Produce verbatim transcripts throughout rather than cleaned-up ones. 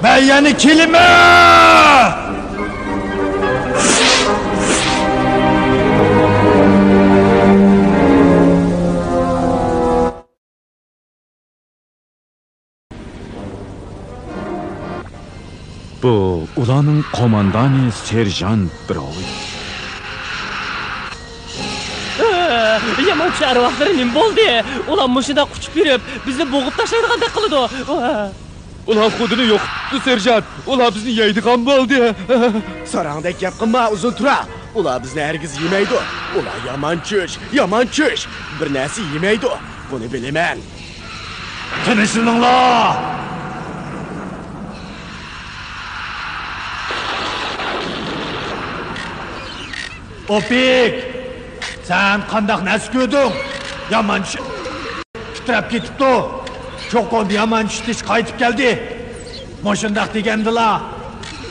مەن يەنە كېلىمەن! بۇ ئۇلارنىڭ قوماندانى سېرژانت بروۋېر. يامان چۈش ئەرۋاھلىرى نېمە بولدى؟ ئۇلار مۇشۇنداق ئۇچۇپ يۈرۈپ، بىزنى بوغۇپ تاشلايدىغاندەك قىلىدۇ. ئۇلار خۇدىنى يوقىتىپتۇ، سېرژانت. ئۇلار بىزنى يەيدىغان بولدى. ساراڭدەك گەپ قىلما، ئۇزۇن تۇرا. ئۇلار بىزنى ھەرگىز يېمەيدۇ. ئۇلار يامان چۈش، يامان چۈش. بىر نەرسە يېمەيدۇ. بۇنى بىلىمەن. تىنچلىنىڭلار! ئوپېك! سەن قانداق نەرسە كۆردۈڭ؟ يامان چۈش تىترەپ كېتىپتۇ. چوقۇم يامان چۈش قايتىپ كەلدى. مۇشۇنداق دېگەندىلا،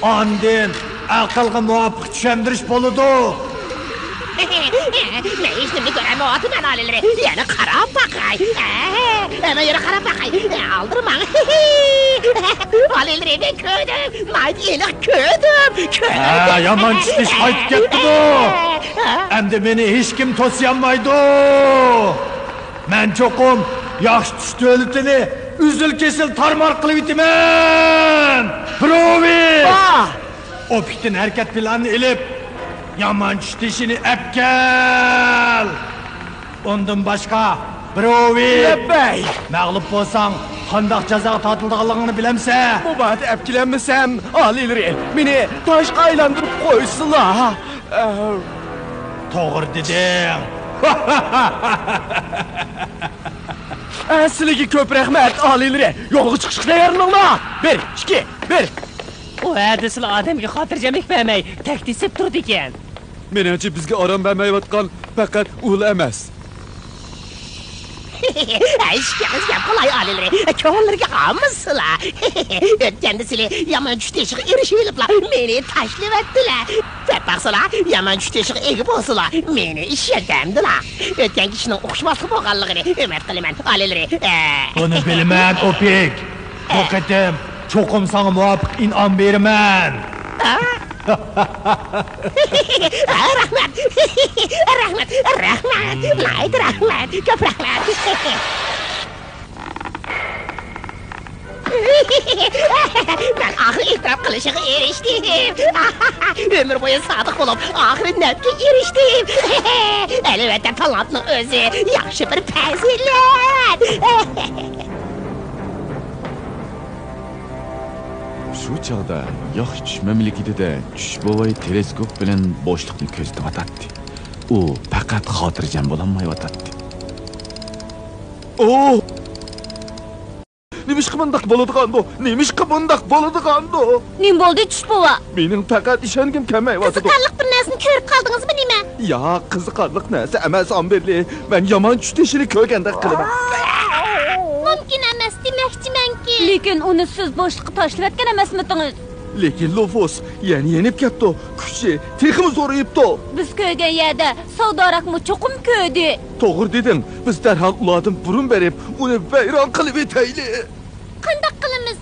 ئاندىن ئەقىلگە مۇۋاپىق چۈشەندۈرۈش بولىدۇ. مەن ھېچنېمىنى كۆرەلمەيۋاتىمەن، ئالىيلىرى. يەنە قاراپ باقاي. ھە، مەن يەنە قاراپ باقاي. ئالدىرىماڭ. ئالىيلىرى، مەن كۆردۈم. ناھايىتى ئېنىق كۆردۈم. كۆردۈم. ھە، يامان چۈش قايتىپ كەتتىمۇ؟ ئەمدى مېنى ھېچكىم توسىيالمايدۇ. مەن چوقۇم ياخشى چۈش دۆلىتىنى ئۈزۈل-كېسىل تارمار قىلىۋېتىمەن! بروۋېر! ئوپېكتىن ھەرىكەت پىلانىنى ئېلىپ، يامان چۈش تېشىنى ئەپكەل! ئۇندىن باشقا، بروۋېر! لەببەي! مەغلۇپ بولساڭ، قانداق جازاغا تارتىلىدىغانلىقىڭنى بىلەمسەن؟ مۇبادا ئەپكىلەلمىسەم، ئالىيلىرى، مېنى تاشقا ئايلاندۇرۇپ قويسىلا! ئەھ. توغرا دېدىڭ. ئە، سىلىگە كۆپ رەھمەت، ئالىيلىرى. يولغا چىقىشقا تەييارلىنىڭلار. بىر، ئىككى، بىر. ئۇ ھە دېسىلا ئادەمگە خاتىرجەملىك بەرمەي، تەكتى سېپ تۇرىدىكەن. مېنىڭچە، بىزگە ئارام بەرمەيۋاتقان پەقەت ئۇلا ئەمەس. ئىككىڭىز گەپ قىلاي، ئالىيلىرى. كۆڭۈللىرىگە ئالمىسىلا. ئۆتكەندە سىلى يامان چۈش تېشىغا ئېرىشىۋېلىپلا مېنى تاشلىۋەتتىلە. دەپ باقسىلا، يامان چۈش تېشىغا ئىگە بولسىلا، مېنى ئىشلىتەمدىلا. ئۆتكەن كىشىنىڭ ئۇقۇشماسلىق بولغانلىقىنى ئۈمىد قىلىمەن، ئالىيلىرى. ئە. بۇنى بىلىمەن، ئوپېك. بۇ قېتىم چوقۇم ساڭا مۇۋاپىق ئىنئام بېرىمەن. ئە؟ رەھمەت! رەھمەت! رەھمەت! ناھايىتى رەھمەت! كۆپ رەھمەت! مەن ئاخىرى ئېتىراپ قىلىشىغا ئېرىشتىم! ئۆمۈر بويى سادىق بولۇپ، ئاخىرى نەپكە ئېرىشتىم! ئەلۋەتتە، تالانتنىڭ ئۆزى ياخشى بىر پەزىلەت! شۇ چاغدا ياخشى چۈش مەملىكىتىدە چۈش بوۋاي تېلېسكوپ بىلەن بوشلۇقنى كۆزىتىۋاتاتتى. ئۇ پەقەت خاتىرجەم بولالمايۋاتاتتى. ئوھ! نېمىشقا مۇنداق بولىدىغاندۇ؟ نېمىشقا مۇنداق بولىدىغاندۇ؟ نېمە بولدى، چۈش بوۋا؟ مېنىڭ پەقەت ئىشەنگۈم كەلمەيۋاتىدۇ. قىزىقارلىق بىر نەرسىنى كۆرۈپ قالدىڭىزمۇ نېمە؟ ياق، قىزىقارلىق نەرسە ئەمەس، ئامبېرلى. مەن يامان چۈش تېشىنى كۆرگەندەك قىلىمەن. مۇمكىن ئەمەس، دېمەكچىمەنكى. لېكىن ئۇنى سىز بوشلۇققا تاشلىۋەتكەن ئەمەسمىدىڭىز؟ لېكىن لوفۇس يەنە يېنىپ كەپتۇ. كۈچى تېخىمۇ زورىيىپتۇ. بىز كۆرگەن يەردە ساۋداراكمۇ چوقۇم كۆردى. توغرا دېدىڭ. بىز دەرھال ئۇلاردىن بۇرۇن بېرىپ، ئۇنى ۋەيران قىلىۋېتەيلى. قانداق قىلىمىز؟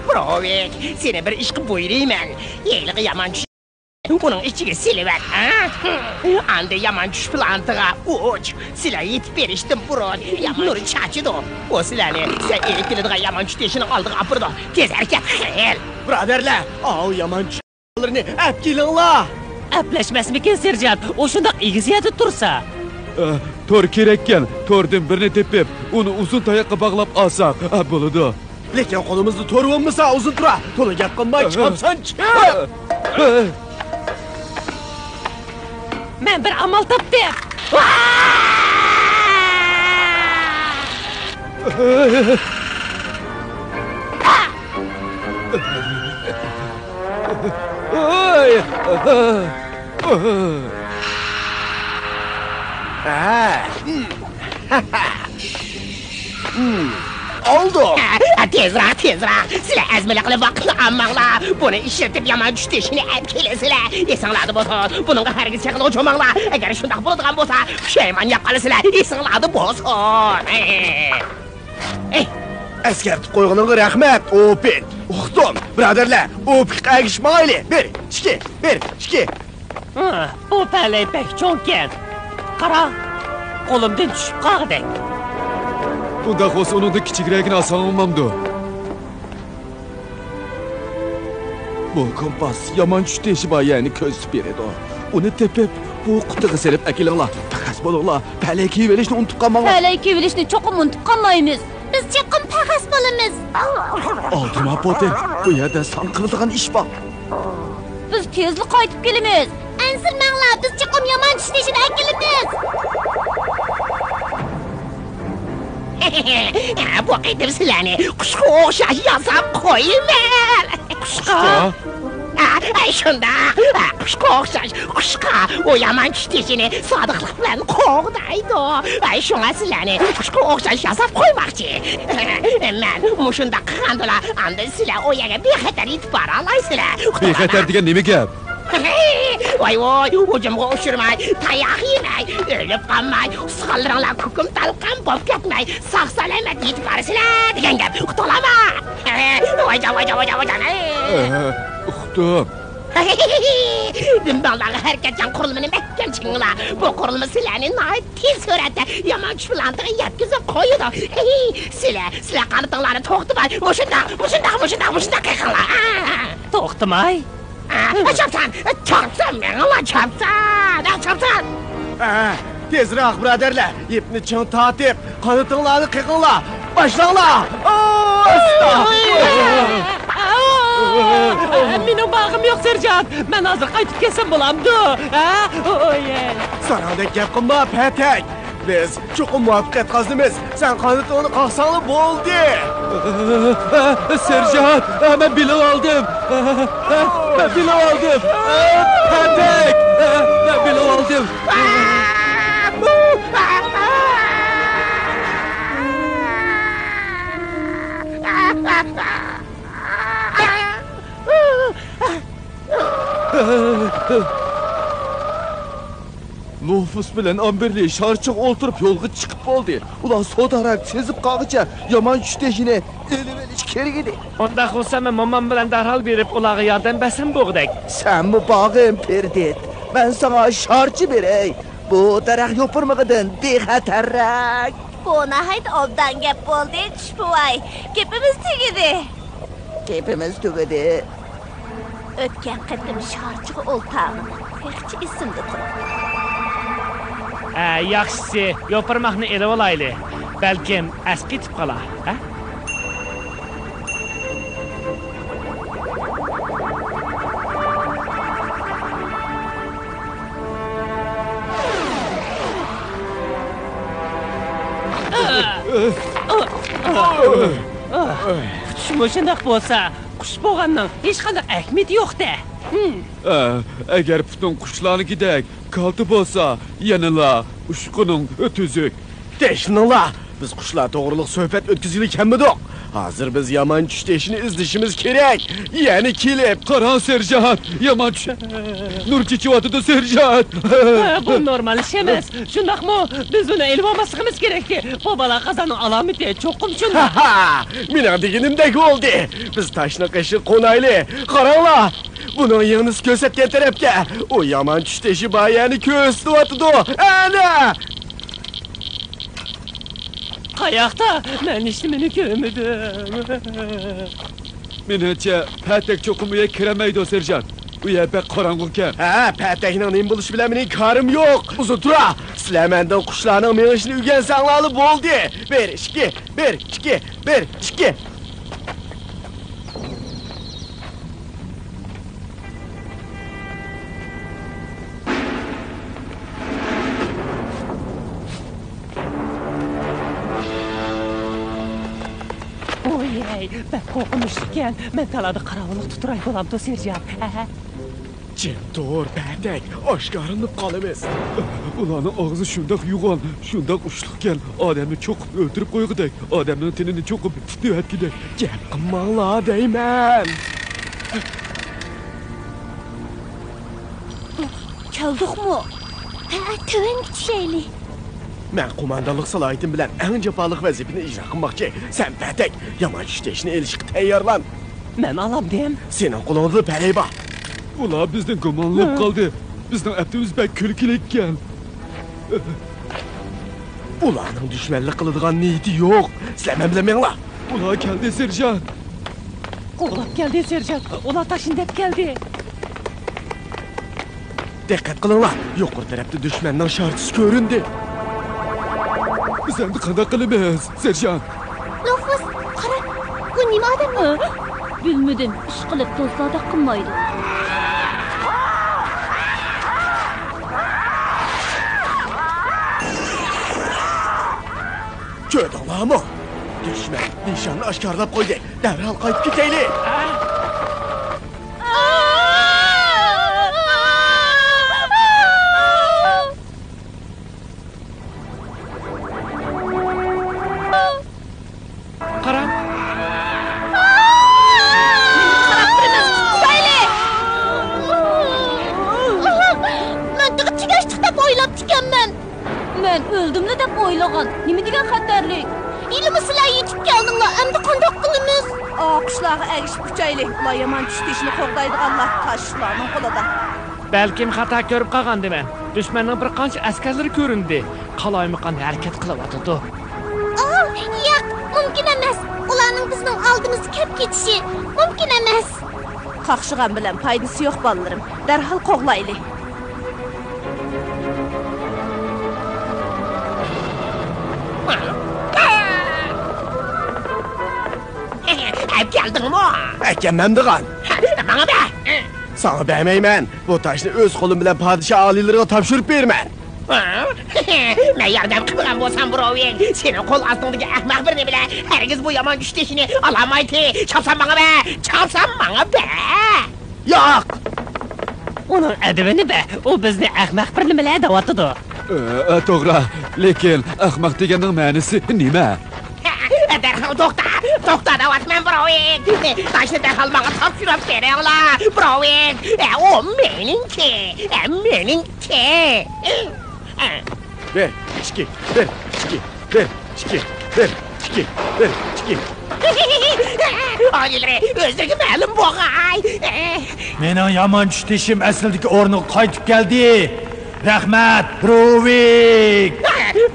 بروۋىك، سېنى بىر ئىشقا بۇيرۇيمەن. ھېلىقى يامان چۈش ئۇنىڭ ئىچىگە سېلىۋەت، ھە؟ ئاندىن يامان چۈش پىلانىتىغا ئۇچ. سىلەر يېتىپ بېرىشتىن بۇرۇن يامان نۇر چاچىدۇ. ئۇ سىلەرنى سەن ئېلىپ كېلىدىغان يامان چۈش تېشىنىڭ ئالدىغا ئاپىرىدۇ. تېز ھەرىكەت قىل! بۇرادەرلەر، ئاۋۇ يامان چۈش لىرىنى ئەپ كېلىڭلار! ئەپلەشمەسمىكىن، سېرژانت؟ ئۇ شۇنداق ئېگىز يەردە تۇرسا. ئە، تور كېرەككەن. توردىن بىرنى تېپىپ، ئۇنى ئۇزۇن تاياققا باغلاپ ئالساق، ئە، بولىدۇ. لېكىن قولىمىزدا تور بولمىسا، ئۇزۇن تۇرا. تولا گەپ قىلماي چىقامسەن، چىق! ئە، ئە. مەن بىر ئامال تاپتىم. ئالدى! تېزراق، تېزراق! سىلەر ئەزمىلىك قىلىپ ۋاقىتنى ئالماڭلار! بۇنى ئىشلىتىپ يامان چۈش تېشىنى ئەپ كېلىسىلەر! ئېسىڭلاردا بولسۇن! بۇنىڭغا ھەرگىز چېقىلغۇچ بولماڭلار! ئەگەر شۇنداق بولىدىغان بولسا، پۇشايمان يەپ قالىسىلەر! ئېسىڭلاردا بولسۇن! ئەسكەرتىپ قويغىنىڭغا رەھمەت، ئوپىت. ئۇقتۇم، بۇرادەرلەر، ئوپىتقا ئەگىشىپ ماڭايلى. بىر، ئىككى، بىر، ئىككى. ھە، بۇ پەلەي بەك چوڭكەن. قارا، قولۇمدىن چۈشۈپ قالغۇدەك. ئۇنداق بولسا ئۇنىڭدىن كىچىكرەكىنى ئالساڭ بولمامدۇ؟ بۇ كومپاس يامان چۈش تېشى بار يەرنى كۆرسىتىپ بېرىدۇ. ئۇنى تېپىپ، بۇ قۇتىغا سېلىپ ئەكېلىڭلار. پەخەس بولۇڭلار، پەلەي كىيىۋېلىشنى ئۇنتۇپ قالماڭلار. پەلەي كىيىۋېلىشنى چوقۇم ئۇنتۇپ قالمايمىز. بىز چوقۇم پەخەس بولىمىز. ئالدىرىما، پوتېر، بۇ يەردە ساڭا قىلىدىغان ئىش بار. بىز تېزلا قايتىپ كېلىمىز. ئەنسىرىمەڭلار، بىز چوقۇم يامان چۈش تېشىنى ئەكېلىمىز. بۇ قېتىم سىلەرنى قۇشقا ئوخشاش ياساپ قويىمەن. قۇشقا؟ ئە، ئە، شۇنداق. ئە، قۇشقا ئوخشاش، قۇشقا. ئۇ يامان چۈش تېشىنى سادىقلىق بىلەن قوغدايدۇ. ئە، شۇڭا سىلەرنى قۇشقا ئوخشاش ياساپ قويماقچى. مەن مۇشۇنداق قىلغاندىلا، ئاندىن سىلەر ئۇ يەرگە بىخەتەر يېتىپ بارالايسىلەر. بىخەتەر دېگەن نېمە گەپ؟ ۋاي ۋاي، ھۇجۇمغا ئۇچرىماي، تاياق يېمەي، ئۆلۈپ قالماي، ئۇستىخانلىرىڭلار كۇكۇم تالقان بولۇپ كەتمەي، ساق سالامەت يېتىپ بارىسىلەر دېگەن گەپ. ئۇقتۇڭلارمۇ؟ ۋايجان، ۋايجان، ۋايجان، ۋايجان. ئە، ئۇقتۇم. دۈمبەڭلارغا ھەرىكەتچان قۇرۇلمىنى مەھكەم چىڭلا. بۇ قۇرۇلما سىلەرنى ناھايىتى تېز سۈرئەتتە يامان چۈش پىلانىغا يەتكۈزۈپ قويىدۇ. سىلەر، سىلەر قانىتىڭلارنى توختىماي، مۇشۇنداق، مۇشۇنداق، مۇشۇنداق، مۇشۇنداق قىلىڭلار. توختىماي؟ ئە، چاپسان، چاپسان مېڭىڭلار، چاپسان، ئە، چاپسان. ئە، تېزراق، بۇرادەرلەر، يىپنى چىڭ تارتىپ، قانىتىڭلارنى قېقىڭلار. باشلاڭلار. ئاستا. مېنىڭ بارغۇم يوق، سېرژانت. مەن ھازىر قايتىپ كەلسەم بولامدۇ؟ ھە؟ ئوي. ساراڭدەك گەپ قىلما، پەتەك. بىز چوقۇم مۇۋەپپەقىيەت قازىنىمىز. سەن قانىتىڭنى قاقساڭلا بولدى. سېرژانت، مەن بىلىۋالدىم. مەن بىلىۋالدىم. پەتەك، مەن بىلىۋالدىم. لوفۇس بىلەن ئامبېرلى شارچىغا ئولتۇرۇپ يولغا چىقىپ بولدى. ئۇلار سودا راك سېزىپ قالغىچە يامان چۈش تېشىنى ئېلىۋېلىش كېرەك ئىدى. ئۇنداق بولسا، مەن مومام بىلەن دەرھال بېرىپ، ئۇلارغا ياردەم بەرسەم بولغۇدەك. سەنمۇ بارغىن، پىردىت. مەن ساڭا شارچە بېرەي. بۇ دەرەخ يوپۇرمىقىدىن بىخەتەررەك. بۇ ناھايىتى ئوبدان گەپ بولدى، چۈش بوۋاي. گېپىمىز تۈگىدى. گېپىمىز تۈگىدى. ئۆتكەن قېتىم شارچىغا ئولتۇرغىنىم تېخىچە ئېسىمدە تۇرىدۇ. ھە، ياخشىسى، يوپۇرماقنى ئېلىۋالايلى. بەلكىم ئەسقېتىپ قالار، ھە؟ ئۇچۇش مۇشۇنداق بولسا، قۇش بولغاننىڭ ھېچقانداق ئەھمىيىتى يوق-دە. ھىم. ئە، ئەگەر پۇتۇڭ قۇشلارنىڭكىدەك كالتە بولسا، يەنىلا ئۇچقۇنۇڭ تۈزۈك. تىنچلىنىڭلار، بىز قۇشلار توغرۇلۇق سۆھبەت ئۆتكۈزگىلى كەلمىدۇق. ھازىر بىز يامان چۈش تېشىنى ئىزدىشىمىز كېرەك. يەنە كېلىپ. قاراڭ، سېرژانت، يامان چۈش. نۇر چېچىۋاتىدۇ، سېرژانت. ھە، بۇ نورمال ئىش ئەمەس. شۇنداقمۇ؟ بىز ئۇنى ئېلىۋالماسلىقىمىز كېرەكتى. بۇ بالا قازاننىڭ ئالامىتى چوقۇم شۇنداق. ھا، مېنىڭ دېگىنىمدەك بولدى. بىز تاشنىڭ قېشىغا قونايلى. قاراڭلار، بۇنىڭ يىڭنىسى كۆرسەتكەن تەرەپكە. ئۇ يامان چۈش تېشى بار يەرنى كۆرسىتىۋاتىدۇ. ئەنە! قاياقتا؟ مەن ھېچنېمىنى كۆرمىدىم. مېنىڭچە، پەتەك چوقۇم ئۇ يەرگە كىرەلمەيدۇ، سېرژانت. ئۇ يەر بەك قاراڭغۇكەن. ھە، پەتەكنىڭ نېمە بولۇشى بىلەن مېنىڭ كارىم يوق. ئۇزۇن تۇرا. سىلەر مەندىن قۇشلارنىڭ مېڭىشىنى ئۆگەنسەڭلارلا بولدى. بىر، ئىككى، بىر، ئىككى، بىر، ئىككى. ۋوي، بەك قورقۇنچلۇقكەن. مەن تالادا قاراۋۇللۇقتا تۇراي بولامدۇ، سېرژانت؟ ھە؟ جىم تۇر، پەتەك، ئاشكارىلىنىپ قالىمىز. ئۇلارنىڭ ئاغزى شۇنداق يوغان، شۇنداق ئۇچلۇقكەن، ئادەمنى چوقۇم ئۆلتۈرۈپ قويغۇدەك، ئادەمنىڭ تېنىنى چوقۇم تىتىۋەتكۈدەك. گەپ قىلماڭلار دەيمەن. كەلدۇقمۇ؟ ھە، تۆۋەنگە چۈشەيلى. مەن قوماندانلىق سالاھىيىتىم بىلەن ئەڭ جاپالىق ۋەزىپىنى ئىجرا قىلماقچى. سەن پەتەك، يامان چۈش تېشىنى ئېلىشقا تەييارلان. مەن ئالامدىم. سېنىڭ قولۇڭدا پەلەي بار. ئۇلار بىزدىن گۇمانلىنىپ قالدى. بىزنىڭ ئەپتىمىز بەك كۈلكىلىككەن. ئۇلارنىڭ دۈشمەنلىك قىلىدىغان نىيىتى يوق. سىلەر مەن بىلەن مېڭىڭلار. ئۇلار كەلدى، سېرژانت. قوغلاپ كەلدى، سېرژانت. ئۇلار تاشنى دەپ كەلدى. دىققەت قىلىڭلار، يۇقىرى تەرەپتە دۈشمەننىڭ شارچىسى كۆرۈندى. بىز ئەمدى قانداق قىلىمىز، سېرژانت؟ نوفۇس، قارا، بۇ نېمە ئادەم؟ ھە؟ بىلمىدىم، ئىشقىلىپ دوستلاردەك قىلمايدۇ. كۆردۈڭلارمۇ؟ دۈشمەن نىشاننى ئاشكارىلاپ قويدى. دەرھال قايتىپ كېتەيلى. قاراڭ. قاراپ تۇرىمىز، قۇتقۇزايلى! مەن تېخى چىگەشلىك دەپ ئويلاپتىكەنمەن. مەن ئۆلدۈملا دەپ ئويلىغان. نېمە دېگەن خەتەرلىك! ھېلىمۇ سىلەر يېتىپ كەلدىڭلار، ئەمدى قانداق قىلىمىز؟ ئاققۇچلارغا ئەگىشىپ ئۇچايلى. ئۇلار يامان چۈش تېشىنى قوغدايدىغانلار، تاش شۇلارنىڭ قولىدا. بەلكىم خاتا كۆرۈپ قالغاندىمەن. دۈشمەننىڭ بىر قانچە ئەسكەرلىرى كۆرۈندى. قالايمىقان ھەرىكەت قىلىۋاتىدۇ. ئاھ، ياق، مۇمكىن ئەمەس. ئۇلارنىڭ بىزنىڭ ئالدىمىزدا كەپ كېتىشى مۇمكىن ئەمەس. قاقشىغان بىلەن پايدىسى يوق، بالىلىرىم. دەرھال قوغلايلى. ئەپ كەلدىڭمۇ؟ ئەكەلمەمدىغان. ماڭا بەر. ساڭا بەرمەيمەن. بۇ تاشنى ئۆز قولۇم بىلەن پادىشاھ ئالىيلىرىغا تاپشۇرۇپ بېرىمەن. مەن ياردەم قىلمىغان بولسام، بروۋىك، سېنىڭ قول ئاستىڭدىكى ئەخمەق بىر نېمىلەر ھەرگىز بۇ يامان چۈش تېشىنى ئالالمايتتى. چاپسان ماڭا بەر! چاپسان ماڭا بەر! ياق! ئۇنىڭ ئەدىپىنى بەر، ئۇ بىزنى ئەخمەق بىر نېمىلەر دەۋاتىدۇ. ئە، ئە، توغرا، لېكىن ئەخمەق دېگەننىڭ مەنىسى نېمە؟ دەرھال توختا! توختا دەۋاتىمەن، بروۋىك! تاشنى دەرھال ماڭا تاپشۇرۇپ بېرىڭلار، بروۋىك! ئە، ئۇ مېنىڭكى! ئە، مېنىڭكى! بىر، ئىككى، بىر، ئىككى، بىر، ئىككى، بىر، ئىككى، بىر، ئىككى. ئالىيلىرى، ئۆزلىرىگە مەلۇم بولغاي! مېنىڭ يامان چۈش تېشىم ئەسلىدىكى ئورنىغا قايتىپ كەلدى! رەھمەت، بروۋىك!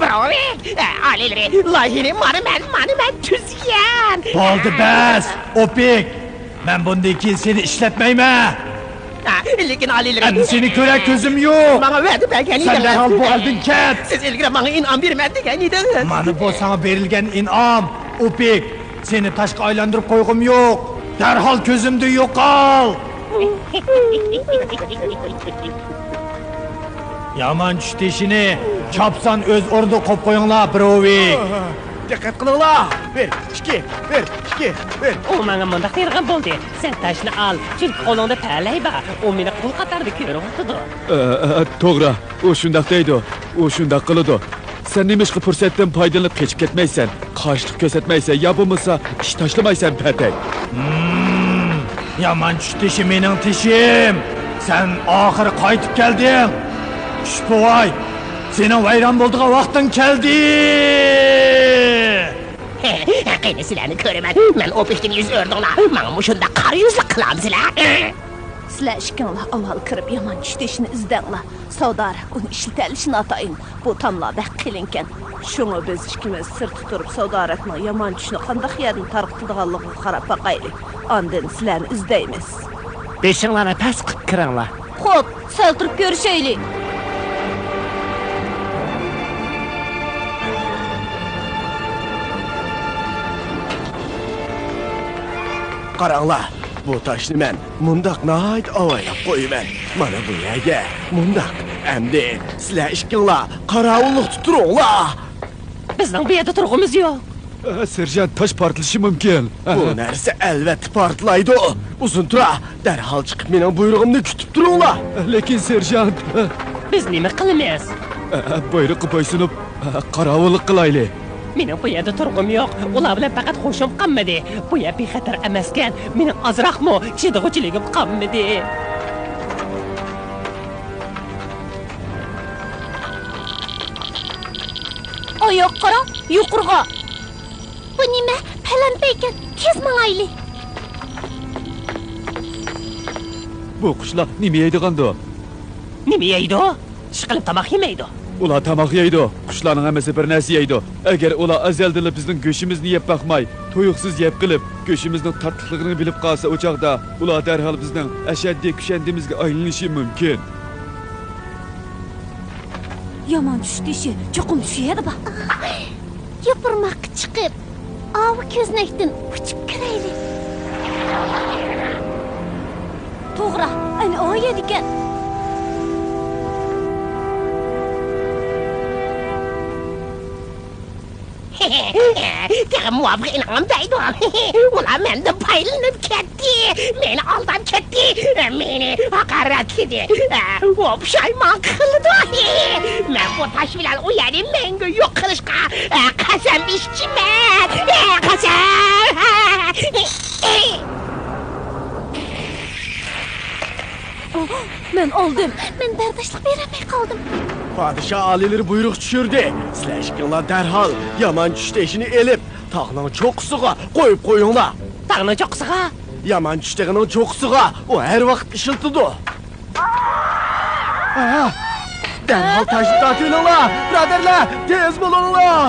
بروۋىك! ئالىيلىرى، لايىھىنى مانا مەن، مانا مەن تۈزگەن! بولدى، بەس! ئوپېك! مەن بۇندىن كېيىن سېنى ئىشلەتمەيمەن! لېكىن ئالىيلىرى، ئەمدى سېنى كۆرەر كۆزۈم يوق! ماڭا ۋەدە بەرگەن ئىدىڭىز. سەن دەرھال بۇ ئەلدىن كەت! سىز ئىلگىرى ماڭا ئىنئام بېرىمەن دېگەن ئىدىڭىز. مانا بۇ ساڭا بېرىلگەن ئىنئام، ئوپېك! سېنى تاشقا ئايلاندۇرۇپ قويغۇم يوق. دەرھال كۆزۈمدىن يوقال! يامان چۈش تېشىنى چاپسان ئۆز ئورنىدا قويۇپ قويۇڭلار، بروۋىك! دىققەت قىلىڭلار! بىر، ئىككى، بىر، ئىككى، بىر. ئۇ ماڭا مۇنداق دەيدىغان بولدى، سەن تاشنى ئال، چۈنكى قولۇڭدا پەلەي بار، ئۇ مېنى قۇل قاتارىدا كۆرۈۋاتىدۇ. ئە، ئە، توغرا، ئۇ شۇنداق دەيدۇ، ئۇ شۇنداق قىلىدۇ. سەن نېمىشقا پۇرسەتتىن پايدىلىنىپ قېچىپ كەتمەيسەن؟ قارشىلىق كۆرسەتمەيسەن يا بولمىسا ئىش تاشلىمايسەن، پەتەك؟ ھىم، يامان چۈش تېشى مېنىڭ تېشىم! سەن ئاخىرى قايتىپ كەلدىڭ! چۈش بوۋاي، سېنىڭ ۋەيران بولىدىغان ۋاقتىڭ كەلدى! قېنى سىلەرنى كۆرىمەن، مەن ئوپېكتىن يۈز ئۆرۈدۈڭلار، ماڭا مۇشۇنداق قارا يۈزلۈك قىلامسىلەر؟ سىلەر ئىككىڭلار ئاۋۋال كىرىپ يامان چۈش تېشىنى ئىزدەڭلار. ساۋدار، ئۇنى ئىشلىتەلىشى ناتايىن. بۇ تاملار بەك قېلىنكەن. شۇڭا بىز ئىككىمىز سىرتتا تۇرۇپ ساۋدارەكنىڭ يامان چۈشنى قانداق يەردىن تارقىتىدىغانلىقىغا قاراپ باقايلى. ئاندىن سىلەرنى ئىزدەيمىز. بېشىڭلارنى پەس قىلىپ كىرىڭلار. خوپ، سەل تۇرۇپ كۆرۈشەيلى. قاراڭلار، بۇ تاشنى مەن مۇنداق ناھايىتى ئاۋايلاپ قويىمەن. مانا بۇ يەرگە مۇنداق. ئەمدى سىلەر ئىككىڭلار قاراۋۇللۇقتا تۇرۇڭلار. بىزنىڭ بۇ يەردە تۇرغۇمىز يوق. ئە، سېرژانت، تاش پارتلىشى مۇمكىن. ئە. بۇ نەرسە ئەلۋەتتە پارتلايدۇ. ئۇزۇن تۇرا، دەرھال چىقىپ مېنىڭ بۇيرۇغۇمنى كۈتۈپ تۇرۇڭلار. ئە، لېكىن، سېرژانت، ئە. بىز نېمە قىلىمىز؟ ئە، بۇيرۇققا بويسۇنۇپ، ئە، قاراۋۇللۇق قىلايلى. مېنىڭ بۇ يەردە تۇرغۇم يوق. ئۇلار بىلەن پەقەت خوشۇم قالمىدى. بۇ يەر بىخەتەر ئەمەسكەن. مېنىڭ ئازراقمۇ چىدىغۇچىلىكىم قالمىدى. ياققا قاراڭ، يۇقىرىغا. بۇ نېمە؟ پەلەمپەيكەن، تېز ماڭايلى. بۇ قۇشلار نېمە يەيدىغاندۇ؟ نېمە يەيدۇ؟ ئىشقىلىپ تاماق يېمەيدۇ. ئۇلار تاماق يەيدۇ. قۇشلارنىڭ ھەممىسى بىر نەرسە يەيدۇ. ئەگەر ئۇلار ئەزەلدىنلا بىزنىڭ گۆشىمىزنى يەپ باقماي، تۇيۇقسىز يەپ قېلىپ، گۆشىمىزنىڭ تاتلىقلىقىنى بىلىپ قالسا، ئۇ چاغدا ئۇلار دەرھال بىزنىڭ ئەشەددىي كۈشەندىمىزگە ئايلىنىشى مۇمكىن. يامان چۈش تېشى چوقۇم شۇ يەردە بار. يوپۇرماققا چىقىپ، ئاۋۇ كۆزنەكتىن ئۇچۇپ كىرەيلى. توغرا، ئەنە ئۇ يەردىكەن. تېخى مۇۋاپىق ئېنىقلىمايدۇ. ئۇلار مەندىن پايدىلىنىپ كەتتى. مېنى ئالداپ كەتتى. مېنى ھاقارەتلىدى. ئۇ پۇشايمان قىلىدۇ. مەن بۇ تاش بىلەن ئۇ يەرنى مەڭگۈ يوق قىلىشقا قەسەم ئىچىمەن. قەسەم! مەن ئالدىم. مەن بەرداشلىق بېرەلمەي قالدىم. پادىشاھ ئالىيلىرى بۇيرۇق چۈشۈردى. سىلەر ئىككىڭلار دەرھال يامان چۈش تېشىنى ئېلىپ، تاغنىڭ چوققىسىغا قويۇپ قويۇڭلار. تاغنىڭ چوققىسىغا؟ يامان چۈش تېغىنىڭ چوققىسىغا. ئۇ ھەر ۋاقىت ئىشلىتىدۇ. ئاھ! دەرھال تاشنى تارتىۋېلىڭلار، بۇرادەرلەر، تېز بولۇڭلار!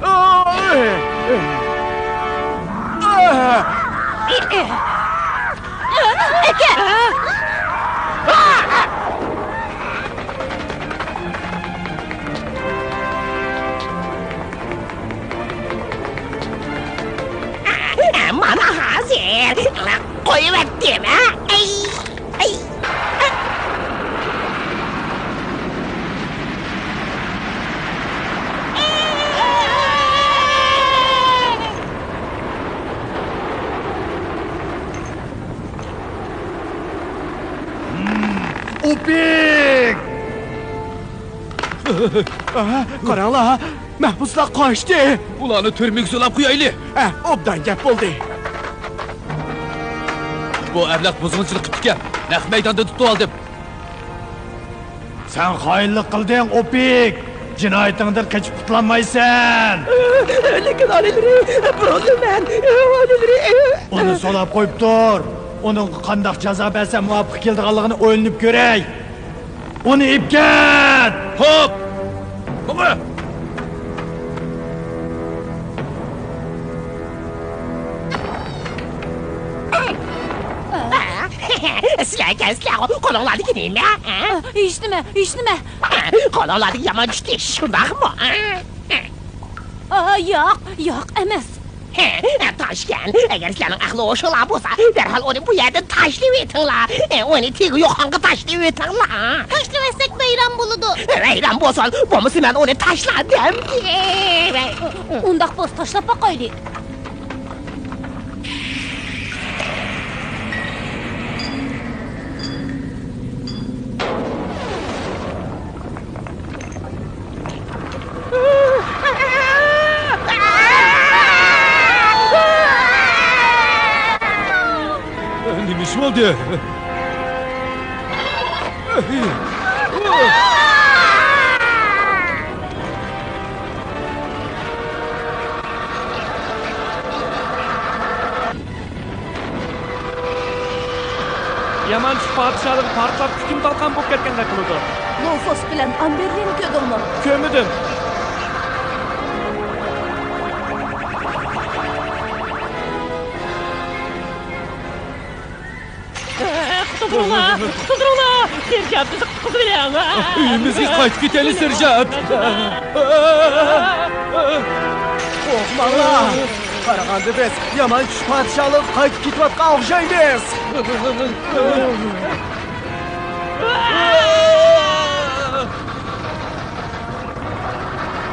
ئاھ! مانا ھازىر قويۇۋەتتىم. ئەي، ئەي. ئوپېك! ئاھ، قاراڭلار، مەھبۇسلار قاچتى. ئۇلارنى تۈرمىگە سولاپ قويايلى. ھە، ئوبدان گەپ بولدى. بۇ ئەبلەخ بۇزغۇنچىلىق قىپتىكەن. نەق مەيداندا تۇتۇۋالدىم. سەن خائىنلىق قىلدىڭ، ئوپېك! جىنايىتىڭدىن قېچىپ قۇتۇلالمايسەن! لېكىن ئالىيلىرى، بۇرۇلدۇم مەن! ئالىيلىرى! ئۇنى سولاپ قويۇپ تۇر! ئۇنىڭغا قانداق جازا بەرسەم مۇۋاپىق كېلىدىغانلىقىنى ئويلىنىپ كۆرەي! ئۇنى ئېلىپ كەت! خوپ! ماڭا! سىلەر ئىكەنسىلەرغۇ، قولۇڭلاردىكى نېمە؟ ھېچنېمە، ھېچنېمە. قولۇڭلاردىكى يامان چۈش تېشى، شۇنداقمۇ؟ ئا، ياق، ياق ئەمەس. ھە، تاشكەن، ئەگەر سىلەرنىڭ ئەقلى ھوشۇڭلار بولسا، دەرھال ئۇنى بۇ يەردىن تاشلىۋېتىڭلار. ئۇنى تېگى يوقانغا تاشلىۋېتىڭلار. تاشلىۋەتسەك ۋەيران بولىدۇ. ۋەيران بولسۇن، بولمىسا مەن ئۇنى تاشلاردىم. ئۇنداق بولسا تاشلاپ باقايلى. نېمە ئىش بولدى؟ يامان چۈش پادىشاھلىقى پارتلاپ، كۈكۈم تالقان بولۇپ كەتكەندەك قىلىدۇ. لوفۇس بىلەن ئامبېرلىنى كۆردۈڭمۇ؟ كۆرمىدىم. قۇتۇلدۇرۇڭلار! سېرژانت، بىزنى قۇتقۇزۇۋېلىڭ! ئۆيىمىزگە قايتىپ كېتەيلى، سېرژانت! قورقماڭلار! قارىغاندا بىز يامان چۈش پادىشاھلىقىغا قايتىپ كېتىۋاتقان ئوخشايمىز!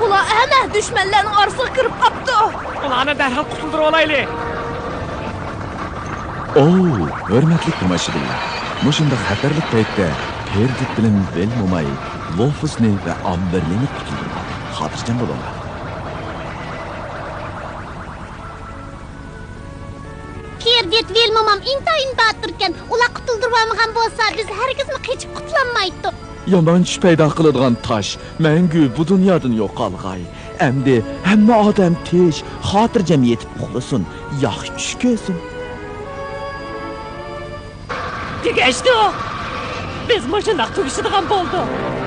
ئۇلار ئەنە دۈشمەنلەرنىڭ ئارىسىغا كىرىپ قاپتۇ. ئۇلارنى دەرھال قۇتۇلدۇرۇۋالايلى. ئوۋ، ھۆرمەتلىك تاماشىبىنلار! مۇشۇنداق خەتەرلىك پەيتتە پېردىت بىلەن ۋىل موماي لوفۇسنى ۋە ئامبېرلىنى قۇتۇلدۇرغان. خاتىرجەم بولۇڭلار. پېردىت، ۋىل مومام ئىنتايىن باتۇركەن. ئۇلار قۇتۇلدۇرۇۋالمىغان بولسا، بىز ھەرگىزمۇ قېچىپ قۇتۇلالمايتتۇق. يامان چۈش پەيدا قىلىدىغان تاش مەڭگۈ بۇ دۇنيادىن يوقالغاي. ئەمدى ھەممە ئادەم تىنچ، خاتىرجەم يېتىپ ئۇخلىسۇن، ياخشى چۈش كۆرسۇن. تۈگەشتۇق. بىز مۇشۇنداق تۈگىشىدىغان بولدۇق.